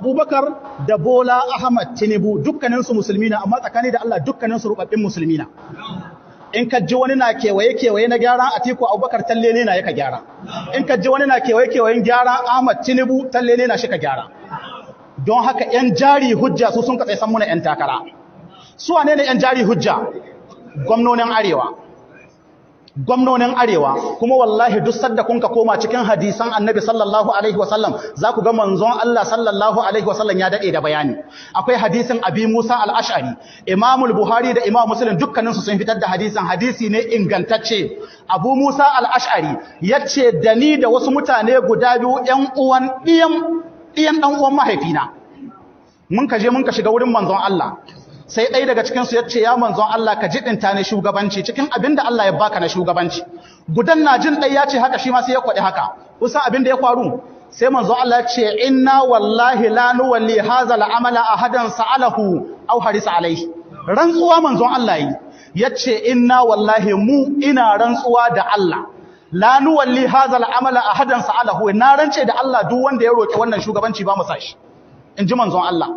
Abubakar da Bola Ahmad Tinubu dukkaninsu musulmi na, amma tsakani da Allah dukkaninsu rubabbin musulmi na. In ka ji wani na kewaye kewaye na gyaran Atiku Abubakar, talle ne na yaka gyara. In ka ji wani na kewaye kewayen gyaran Ahmad Tinubu, talle ne na shi ka gyara. Don haka yan jari hujja su sun ka tsaye san muna yan takara. Su wane ne yan jari hujja? Gwamnonin arewa. Gwamnonin arewa kuma wallahi duk sadda kun ka koma cikin hadisan Annabi sallallahu alaihi wasallam, za ku ga manzon Allah sallallahu alaihi wasallam ya dade da bayani. Akwai hadisin Abi Musa al-Ash'ari, Imam al-Buhari da Imam Muslim dukkaninsu sun fitar da hadisin, hadisi ne ingantacce. Abu Musa al-Ash'ari yace da ni da wasu mutane guda biyu, ƴan uwan ɗiyan ɗiyan ɗan uwan mahaifina, mun ka je mun ka shiga wurin manzon Allah. Sai ɗaya daga cikinsu ya ce, "Ya manzon Allah, ka jiɗinta ne shugabanci cikin abin da Allah ya baka na shugabanci." Gudan na jin ɗaya ya ce haka, shi ma sai ya kwaɗi haka. Kusan abin da ya faru? Sai manzon Allah ya ce, "Inna wallahi la nuwalli hadha al'amala ahadan sa'alahu aw harisa alaihi." Rantsuwa manzon Allah yi, yace, "Inna wallahi," mu ina rantsuwa da Allah, "la nuwalli hadha al'amala ahadan sa'alahu." Na rance da Allah, duk wanda ya roki wannan shugabanci ba mu sashi, in ji manzon Allah.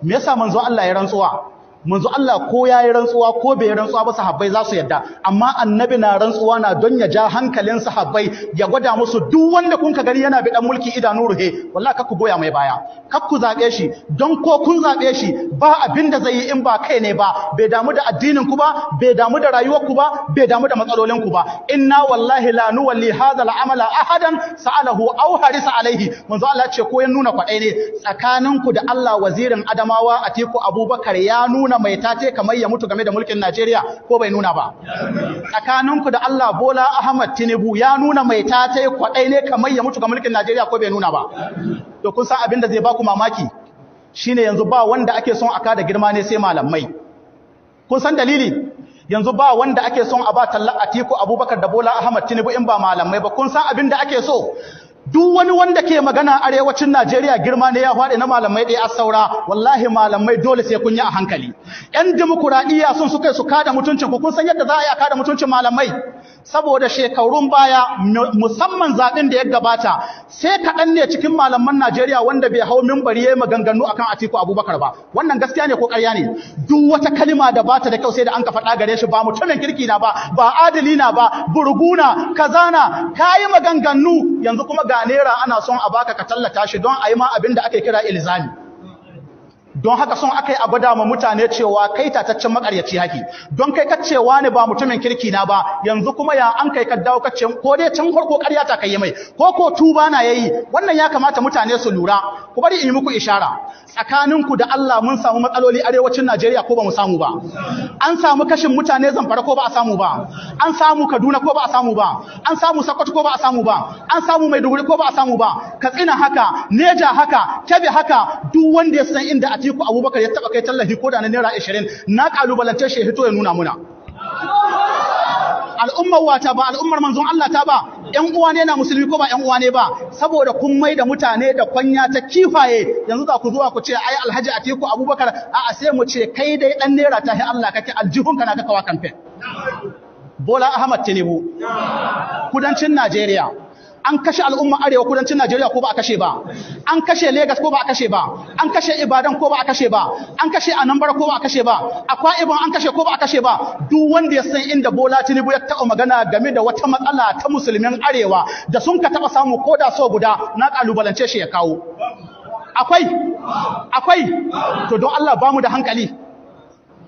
Me yasa manzon Allah ya rantsuwa? Manzo Allah ko yayi rantsuwa ko bai rantsuwa ba, sahabbai za su yadda. Amma Annabi na rantsuwa na don ya ja hankalin sahabbai, ya gwada musu duk wanda kun ka gani yana bi dan mulki idanu ruhe, wallahi kakku goya mai baya, kakku zabe shi. Don ko kun zabe shi, ba abin da zai yi in ba kai ne ba. Bai damu da addinin ku ba, bai damu da rayuwar ku ba, bai damu da matsalolin ku ba. "Inna wallahi la nuwalli hadha al'amala ahadan sa'alahu aw harisa alaihi." Manzo Allah ya ce ko ya nuna kwadai ne. Tsakaninku da Allah, wazirin Adamawa Atiku Abubakar ya nuna mai tate kamar ya mutu game da mulkin Najeriya ko bai nuna ba? Tsakaninku da Allah, Bola Ahmad Tinubu ya nuna mai tate kwadai ne kamar ya mutu ga mulkin Najeriya ko bai nuna ba? To kun san abin da zai baku mamaki shine yanzu ba wanda ake son aka da girma ne sai malamai. Kun san dalili? Yanzu ba wanda ake son a ba talla Atiku Abubakar da Bola Ahmad Tinubu in ba malamai ba. Kun san abin da ake so? Duk wani wanda ke magana arewacin Najeriya, girma ne ya faɗi, na malamai ɗaya a saura. Wallahi malamai dole sai kun yi a hankali. Ƴan dimokuraɗiyya sun suka su kada mutuncin ku. Kun san yadda za a yi a kada mutuncin malamai? Saboda shekarun baya, musamman zaɓen da ya gabata, sai kaɗan ne cikin malaman Najeriya wanda bai hau mimbari ya yi maganganu akan Atiku Abubakar ba. Wannan gaskiya ne ko ƙarya ne? Duk wata kalima da bata da kyau sai da an ka faɗa gare shi: ba mutumin kirki na ba, ba adali na ba, burguna, kazana, kayi maganganu. Yanzu kuma ga naira ana son a baka ka tallata shi don a yi ma abin da ake kira ilzami. Don haka son aka yi a gwada ma mutane cewa kai tataccen makaryaci haki, don kai kacewa ne ba mutumin kirki na ba. Yanzu kuma ya an kai ka dawo kace ko dai can farko ƙarya ta kai mai ko ko tuba na yayi? Wannan ya kamata mutane su lura. Ku bari in yi muku ishara. Tsakaninku da Allah, mun samu matsaloli arewacin Najeriya ko ba mu samu ba? An samu kashin mutane Zamfara ko ba a samu ba? An samu Kaduna ko ba a samu ba? An samu Sokoto ko ba a samu ba? An samu Maiduguri ko ba a samu ba? Katsina haka, Neja haka, Kebbi haka. Duk wanda ya san inda Atiku Abubakar ya taba kai tallafi ko da na naira 20, na kalubalance shi hito ya nuna muna. Al'ummar wata ba al'ummar manzon Allah ta ba? Ƴan uwa ne na musulmi ko ba ƴan uwa ne ba? Saboda kun mai da mutane da kwanya ta kifaye, yanzu za ku zuwa ku ce ai Alhaji Atiku Abubakar a sai mu ce kai dai dan naira ta Allah kake, aljihunka na kakawa campaign. Bola Ahmad Tinubu, kudancin Najeriya an kashe al'umma arewa, kudancin Najeriya ko ba a kashe ba? An kashe Lagos ko ba a kashe ba? An kashe Ibadan ko ba a kashe ba? An kashe Anambra ko ba a kashe ba? Akwa Ibom an kashe ko ba a kashe ba? Duk wanda ya san inda Bola Tinubu ya taɓa magana game da wata matsala ta musulmin arewa da sun ka taɓa samu ko da so guda, na kalubalance shi ya kawo. Akwai? Akwai? To don Allah ba mu da hankali.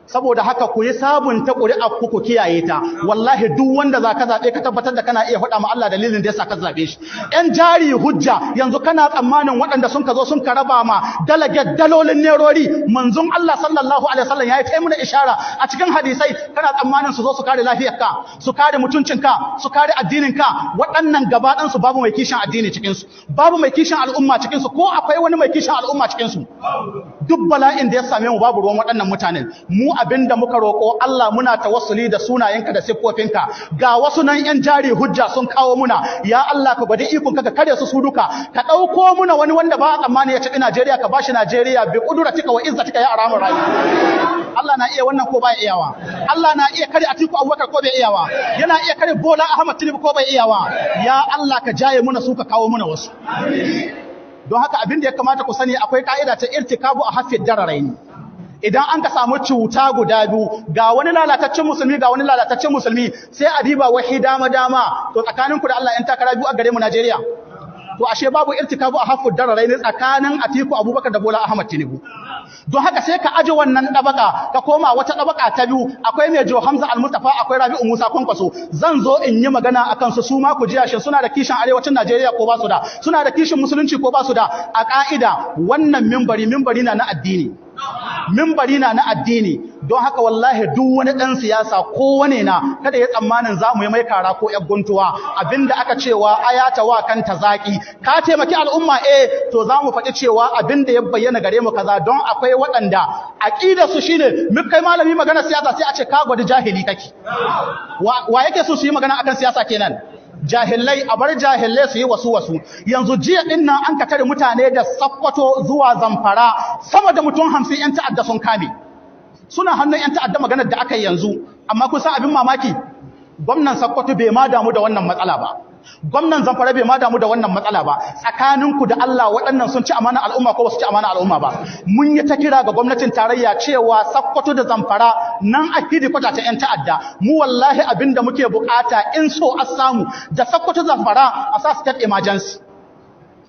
Saboda haka ku yi sabunta ƙuri'a ku, ku kiyaye ta. Wallahi duk wanda za ka zaɓe, ka tabbatar da kana iya faɗa ma Allah dalilin da yasa ka zaɓe shi. Ƴan jari hujja, yanzu kana tsammanin waɗanda sun ka zo sun ka raba ma delegate dalolin nerori, manzon Allah sallallahu alaihi wasallam yayi kai muna ishara a cikin hadisai, kana tsammanin su zo su kare lafiyarka, su kare mutuncinka, su kare addininka? Waɗannan gaba ɗan su babu mai kishin addini cikin su, babu mai kishin al'umma cikin su. Ko akwai wani mai kishin al'umma cikin su? Duk bala'in da ya same mu, babu ruwan waɗannan mutanen. Mu abinda muka roƙo Allah, muna tawassuli da sunayenka da siffofinka, ga wasu nan yan jari hujja sun kawo muna, ya Allah ka gwada ikon ka, ka kare su su duka, ka ɗauko muna wani wanda ba a tsammani ya ci Najeriya, ka bashi Najeriya bi kudratika wa izzatika ya arhamar rahimin. Allah na iya wannan ko ba iyawa? Allah na iya kare Atiku Abubakar ko bai iyawa? Yana iya kare Bola Ahmad Tinubu ko bai iyawa? Ya Allah, ka jaye muna su, ka kawo muna wasu. Don haka abin da ya kamata ku sani, akwai ka'ida ta irtikabu a haffid dararaini. Idan an ka samu cuta guda biyu, ga wani lalataccen musulmi, ga wani lalataccen musulmi, sai a diba wahi dama dama. To tsakaninku da Allah, yan takara biyu a gare mu Najeriya, to ashe babu irtikabu a haffud dararaini tsakanin Atiku Abubakar da Bola Ahmad Tinubu. Don haka sai ka aje wannan ɗabaka, ka koma wata ɗabaka ta biyu. Akwai mai Jo Hamza Al-Mustafa, akwai Rabi'u Musa Kwankwaso. Zan zo in yi magana akan su, su ma ku ji shin suna da kishin arewacin Najeriya ko ba su da, suna da kishin musulunci ko ba su da. A ka'ida, wannan mimbari, mimbari na na addini, mimbari na na addini. Don haka wallahi duk wani ɗan siyasa ko wane na, kada ya tsammanin za mu yi mai kara ko ƴar guntuwa. Abinda aka cewa ayata wa kanta zaki, ka taimaki al'umma, eh, to za mu faɗi cewa abinda ya bayyana gare mu kaza. Don akwai waɗanda aqida su shine mu kai malami magana siyasa, sai a ce ka gwada jahili kake. Wa yake so su yi magana akan siyasa kenan? Jahilai. A bar jahilai su yi wasu wasu. Yanzu jiya din nan an ka tare mutane da Sakkwato zuwa Zamfara, sama da mutum 50, yan ta'adda sun kame, suna hannun yan ta'adda, maganar da aka yi yanzu. Amma kun san abin mamaki? Gwamnan Sakkwato bai ma damu da wannan matsala ba, gwamnan Zamfara bai ma damu da wannan matsala ba. Tsakaninku da Allah, waɗannan sun ci amana al'umma ko ba su ci amana al'umma ba? Mun yi ta kira ga gwamnatin tarayya cewa Sakkwato da Zamfara nan a kwata ta 'yan ta'adda. Mu wallahi abin da muke bukata, in so a samu, da Sakkwato Zamfara a sa state emergency.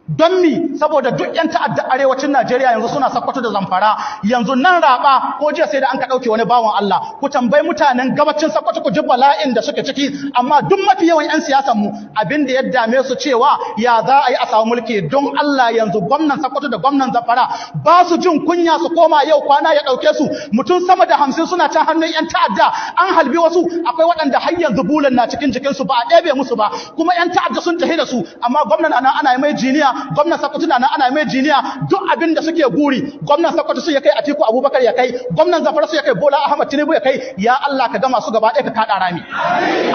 Don mi? Saboda duk 'yan ta'adda arewacin Najeriya yanzu suna Sakkwato da Zamfara. Yanzu nan raba ko jiya sai da an ka dauke wani bawan Allah. Ku tambayi mutanen gabacin Sakkwato ku ji bala'in da suke ciki. Amma duk mafi yawan 'yan siyasan mu, abin da ya dame su cewa ya za a yi a samu mulki. Don Allah, yanzu gwamnan Sakkwato da gwamnan Zamfara ba su jin kunya su koma yau kwana ya dauke su, mutum sama da 50 suna can hannun 'yan ta'adda, an halbi wasu, akwai waɗanda har yanzu bulan na cikin jikinsu ba a ɗebe musu ba, kuma 'yan ta'adda sun tafi da su. Amma gwamnan ana ana mai jiniya, gwamnan Sokoto na nan ana mai jiniya. Duk abin da suke guri, gwamnan Sokoto su ya kai Atiku Abubakar ya kai, gwamnan Zamfara su ya kai Bola Ahmad Tinubu ya kai. Ya Allah, ka gama su gaba ɗaya ka kaɗa rami.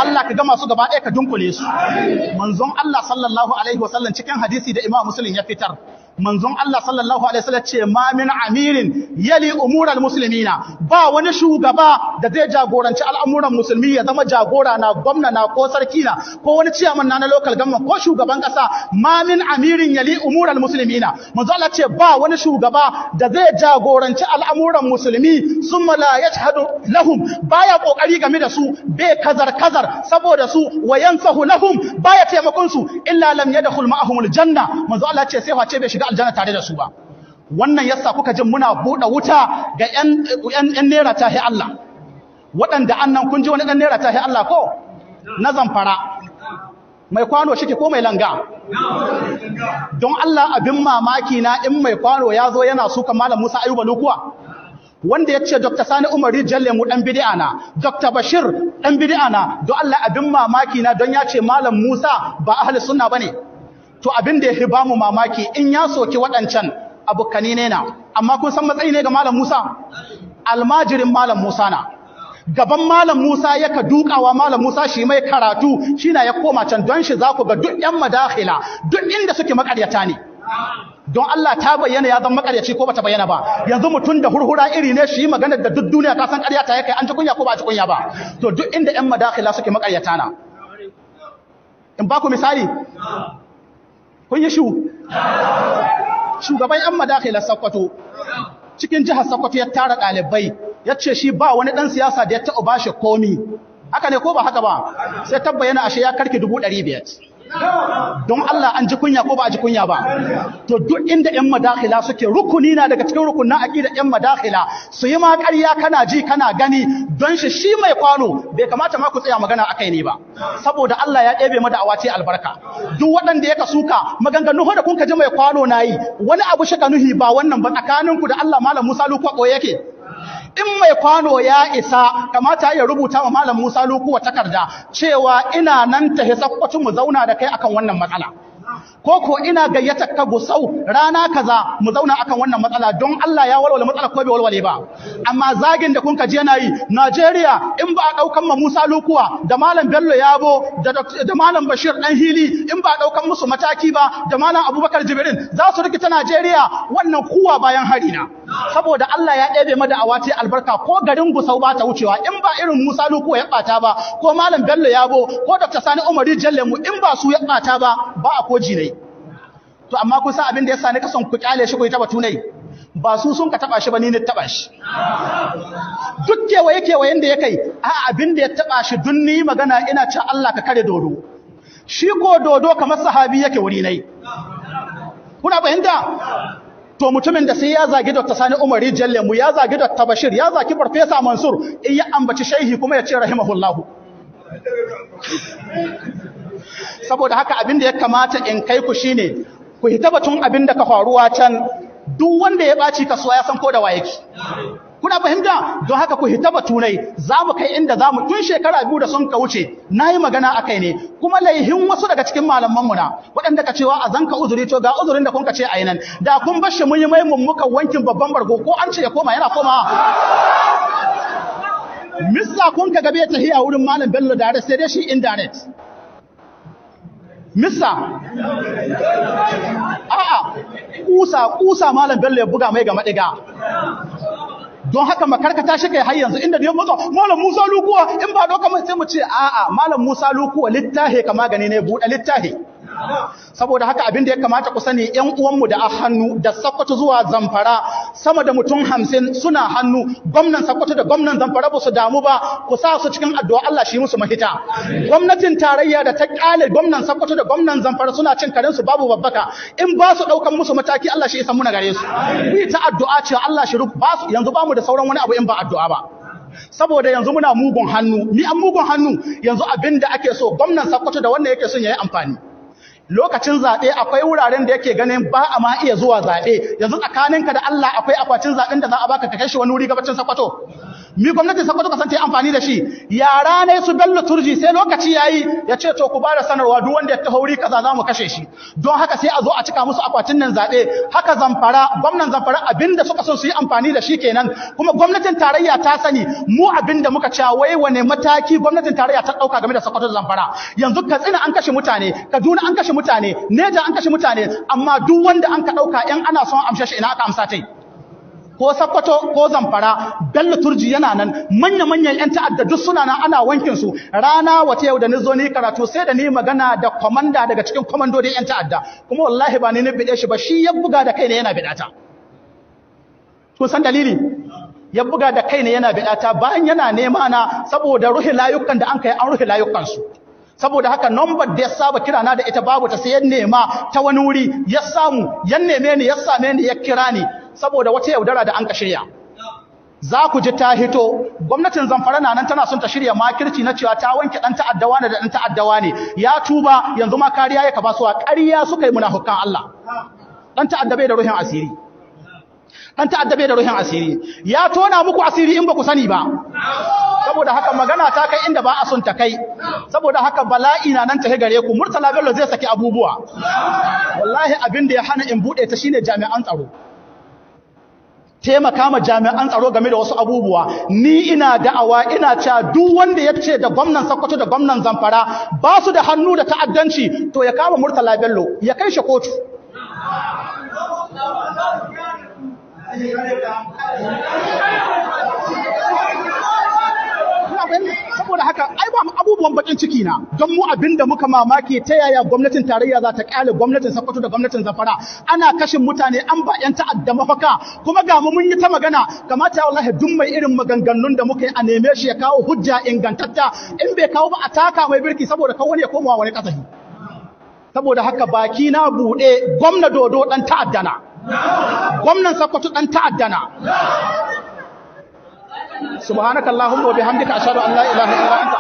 Allah, ka gama su gaba ɗaya ka dunkule su. Manzon Allah sallallahu alaihi wasallam, cikin hadisi da Imam Muslim ya fitar, manzon Allah sallallahu alaihi wasallam ce: "Ma min amirin yali umural muslimina", ba wani shugaba da zai jagoranci al'amuran musulmi, ya zama jagora na, gwamna na, ko sarki na, ko wani ciyaman na na local government, ko shugaban kasa. "Ma min amirin yali umural muslimina", manzon Allah ce ba wani shugaba da zai jagoranci al'amuran musulmi, summa la yashhadu lahum, baya kokari game da su, bai kazar kazar saboda su, wa yansahu lahum, baya taimakon su, illa lam yadkhul ma'ahumul janna. Manzon Allah ce sai face bai shiga aljanna tare da su ba. Wannan yasa kuka jin muna buɗe wuta ga ƴan naira tahi Allah, waɗanda annan. Kun ji wani ɗan naira tahi Allah ko na Zamfara, mai kwano shike ko mai langa? Don Allah, abin mamaki na in mai kwano ya zo yana suka Malam Musa Ayuba Lukuwa, wanda ya ce Dr. Sani Umar Rijiyar Lemu ɗan bid'a na, Dr. Bashir ɗan bid'a na. Don Allah, abin mamaki na don ya ce Malam Musa ba ahli sunna bane? To abin da ya fi bamu mamaki, in ya soki waɗancan abokani ne na, amma kun san matsayi ne ga Malam Musa? Almajirin Malam Musa na, gaban Malam Musa yaka dukawa, Malam Musa shi mai karatu, shi na ya koma can. Don shi za ku ga duk ƴan madakhila duk inda suke makaryata ne. Don Allah, ta bayyana ya zama makaryaci ko bata bayyana ba? Yanzu mutum da hurhura iri ne shi yi maganar da duk duniya ta san ƙarya ta yake, an ji kunya ko ba a ji kunya ba? To duk inda ƴan madakhila suke makaryata na. In ba ku misali, kun yi shu. Shugaban ƴan madakhila Sokoto, cikin jihar Sokoto ya tara ɗalibai, ya ce shi ba wani ɗan siyasa da ya taɓa bashi komi. Haka ne ko ba haka ba? Sai tabbayana ashe ya karki 500,000. Don Allah, an ji kunya ko ba a ji kunya ba? To duk inda ƴan madakhila suke, rukuni na daga cikin rukunin aqida ƴan madakhila su yi ma ƙarya kana ji kana gani. Don shi shi mai kwano bai kamata ma ku tsaya magana akai ne ba, saboda Allah ya ɗebe mu da awace albarka. Duk waɗanda ya kasuka maganganu da kun ka ji mai kwano nayi, wani abu shaka nuhi ba wannan ba. Tsakaninku da Allah, Malam Musa Lukuwa ɓoye yake? In mai kwano ya isa, kamata ya rubuta wa Malam Musa Lukuwa takarda cewa ina nan tahi Sakkwato mu zauna da kai akan wannan matsala, ko ko ina gayyata ka Gusau rana kaza mu zauna akan wannan matsala. Don Allah, ya walwale matsala ko bai walwale ba? Amma zagin da kun ji yana yi, Najeriya in ba a daukan ma Musa Lukuwa da Malam Bello Yabo da Malam Bashir Dan Hili, in ba a daukan musu mataki ba, da Malam Abubakar Jibrin, za su rikita Najeriya. Wannan kuwa bayan hari na, saboda Allah ya ɗebe mada awati albarka, ko garin Gusau ba ta wucewa in ba irin Musa Lukuwa ya ɓata ba, ko Malam Bello Yabo, ko Dr. Sani Umari Jallemu, in ba su ya ɓata ba, ba a ko jinai. To amma kun san abin da yasa ni ka son ku kyale shi ku yi ta batu nai, ba su sun ka taba shi ba, ni ne taba shi. Duk kewaye kewayen da ya kai, a abin da ya taba shi dun ni magana ina ce Allah ka kare dodo. Shi ko dodo kamar sahabi yake wuri nai. Kuna fahimta? To mutumin da sai ya zagi Dr. Sani Umar Rijal Lemu, ya zagi Dr. Bashir, ya zagi Farfesa Mansur, in ya ambaci shehi kuma ya ce rahimahullahu. Saboda haka abin da ya kamata in kai ku shine ku hita batun abin da ka faruwa can. Duk wanda ya ɓaci kasuwa ya san ko da waye ki. Kuna fahimta? Don haka ku hita batunai, za mu kai inda za mu tun shekara 2 da sun ka wuce na yi magana a kai ne, kuma laihin wasu daga cikin malamanmu na waɗanda ka cewa a zanka uzuri, to ga uzurin da kun ka ce a yi nan, da kun bar shi mun yi mai mummukan wankin babban bargo, ko an ce ya koma yana koma. Missa kun ka gabe tahiya wurin Malam Bello direct, sai dai shi indirect. Missa a'a, kusa kusa Malam Bello ya buga mai ga madiga. Don haka makarkata shi kai har yanzu inda da matsa Malam Musa Lukuwa in ba doka mai sai mu ce a'a, Malam Musa Lukuwa littahe ka magani ne, buɗe littahe. Saboda haka abin da ya kamata ku sani, ƴan uwanmu da a hannu da Sokoto zuwa Zamfara sama da mutum 50 suna hannu. Gwamnan Sokoto da gwamnan Zamfara ba su damu ba, ku sa su cikin addu'a Allah shi musu mahita. Gwamnatin tarayya da ta kyale gwamnan Sokoto da gwamnan Zamfara suna cin karen su babu babbaka, in ba su daukan musu mataki Allah shi isa muna gare su. Ku yi ta addu'a cewa Allah shi ba su. Yanzu ba mu da sauran wani abu in ba addu'a ba, saboda yanzu muna mugun hannu. Ni an mugun hannu yanzu abin da ake so gwamnan Sokoto da wannan yake son yayi amfani lokacin zaɓe, akwai wuraren da yake ganin ba a ma iya zuwa zaɓe. Yanzu tsakaninka da Allah akwai akwatin zaɓen da za a baka ka kai shi wani wuri gabacin Sokoto? Mi gwamnatin Sokoto ka san ta yi amfani da shi? Yara ne su Bello Turji, sai lokaci yayi ya ce to ku ba da sanarwa, duk wanda ya taho wuri kaza za mu kashe shi. Don haka sai a zo a cika musu akwatin nan zaɓe. Haka Zamfara, gwamnan Zamfara abinda suka son su yi amfani da shi kenan, kuma gwamnatin tarayya ta sani. Mu abinda muka cewa wai wane mataki gwamnatin tarayya ta ɗauka game da Sokoto da Zamfara? Yanzu Katsina an kashe mutane, Kaduna an kashe mutane, Neja an kashe mutane, amma duk wanda an ka ɗauka in ana son amshe shi, ina aka amsa tai? Ko Sokoto ko Zamfara, Bello Turji yana nan, manya-manyan 'yan ta'adda duk suna nan ana wankin su. Rana wata yau da ni zo ni karatu, sai da ni magana da komanda daga cikin komandodin 'yan ta'adda, kuma wallahi ba ni ni bide shi ba, shi ya buga da kai ne yana bidata. Kun san dalili? Ya buga da kai ne yana bidata bayan yana nema na, saboda ruhi layukan da an kai an ruhi layukan su. Saboda haka number da ya saba kira na da ita babu ta, sai ya nema ta wani wuri ya samu, ya neme ni, ya same ni, ya kira ni, saboda wata yaudara da an ka shirya. Za ku ji ta hito. Gwamnatin Zamfara na nan tana son ta shirya makirci na cewa ta wanke dan ta'addawa ne da dan ta'addawa ne ya tuba, yanzu ma kariya ya ka ba su. Ƙarya suka yi, munafukan Allah. Dan ta'adda bai da ruhin asiri, dan ta'adda bai da ruhin asiri. Ya tona muku asiri in ba ku sani ba. Saboda haka magana ta kai inda ba a son ta kai. Saboda haka bala'i na nan tahe gare ku. Murtala Bello zai saki abubuwa. Wallahi abin da ya hana in bude ta shine jami'an tsaro, taimaka ma jami'an tsaro game da wasu abubuwa. Ni ina da'awa, ina cewa duk wanda ya ce da gwamnan Sokoto da gwamnan Zamfara ba su da hannu da ta'addanci, to ya kama Murtala Bello ya kai shi kotu. Saboda haka ai ba abubuwan bakin ciki na don mu abinda muka mamaki, ta yaya gwamnatin tarayya za ta kyale gwamnatin Sokoto da gwamnatin Zamfara ana kashin mutane, an ba yan ta'adda mafaka, kuma ga mu mun yi ta magana? Kamata wallahi duk mai irin maganganun da muka yi a neme shi ya kawo hujja ingantatta. In bai kawo ba, a taka mai birki, saboda kawo wani ya komawa wani kasahi. Saboda haka baki na buɗe, gwamna dodo dan ta'addana, gwamnan Sokoto dan ta'addana. Subhanakallahumma wa bihamdika, ashhadu an la ilaha illa anta.